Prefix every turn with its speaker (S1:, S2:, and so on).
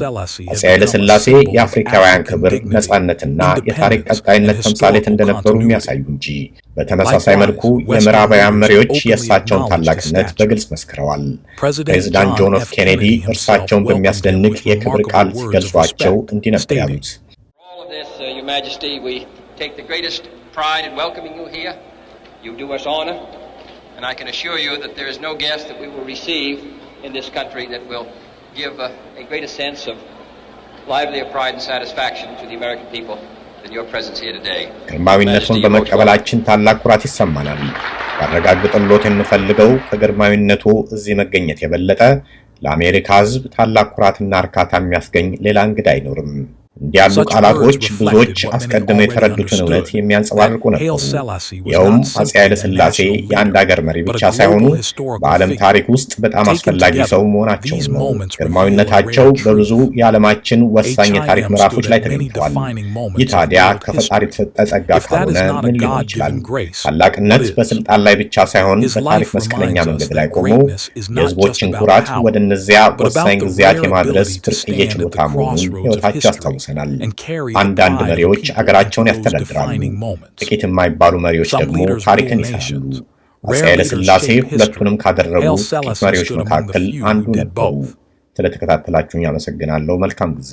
S1: Selassie
S2: አፄ
S1: had
S2: ኃይለ
S1: become a
S2: ሥላሴ
S1: symbol of
S2: የአፍሪካውያን
S1: African
S2: ክብር፣
S1: dignity,
S2: ነጻነትና የታሪክ
S1: independence, and
S2: ቀጣይነት ተምሳሌት
S1: historical
S2: እንደነበሩ
S1: continuity.
S2: የሚያሳዩ እንጂ። በተመሳሳይ መልኩ
S1: Likewise, Western
S2: የምዕራባውያን
S1: leaders
S2: መሪዎች
S1: openly
S2: የእሳቸውን
S1: acknowledged his
S2: ታላቅነት
S1: stature.
S2: በግልጽ መስክረዋል።
S1: President
S2: ፕሬዚዳንት
S1: John
S2: ጆን ኤፍ
S1: F.
S2: ኬኔዲ
S1: Kennedy himself
S2: እርሳቸውን
S1: welcomed him
S2: በሚያስደንቅ
S1: with
S2: የክብር ቃል
S1: remarkable words of
S2: ሲገልጿቸው
S1: respect,
S2: እንዲህ ነበር
S1: stating,
S2: ያሉት።
S3: For all of this, Your Majesty, we take the greatest pride in welcoming you here. You do us honor, And I can assure you that there is no guest that we will receive in this country that will give a greater sense of livelier pride and satisfaction to the American people than your presence here today.
S2: ግርማዊነቱን በመቀበላችን ታላቅ ኩራት ይሰማናል። ላረጋግጥሎት የምፈልገው ከግርማዊነቱ እዚህ መገኘት የበለጠ ለአሜሪካ ሕዝብ ታላቅ ኩራትና እርካታ የሚያስገኝ ሌላ እንግዳ አይኖርም። እንዲህ ያሉ ቃላቶች ብዙዎች አስቀድመው የተረዱትን እውነት የሚያንጸባርቁ ነበሩ። ይኸውም አፄ ኃይለ ሥላሴ የአንድ አገር መሪ ብቻ ሳይሆኑ በዓለም ታሪክ ውስጥ በጣም አስፈላጊ ሰው መሆናቸውን ነው። ግርማዊነታቸው በብዙ የዓለማችን ወሳኝ የታሪክ ምዕራፎች ላይ ተገኝተዋል። ይህ ታዲያ ከፈጣሪ የተሰጠ ጸጋ ካልሆነ ምን ሊሆን ይችላል? ታላቅነት በስልጣን ላይ ብቻ ሳይሆን በታሪክ መስቀለኛ መንገድ ላይ ቆሞ የሕዝቦችን ኩራት ወደ እነዚያ ወሳኝ ጊዜያት የማድረስ ብርቅዬ ችሎታ መሆኑን ሕይወታቸው ያስታውሰናል። አንዳንድ መሪዎች አገራቸውን ያስተዳድራሉ። ጥቂት የማይባሉ መሪዎች ደግሞ ታሪክን ይሰራሉ። አፄ ኃይለሥላሴ ሁለቱንም ካደረጉ ጥቂት መሪዎች መካከል አንዱ ነበሩ። ስለተከታተላችሁኝ አመሰግናለሁ። መልካም ጊዜ።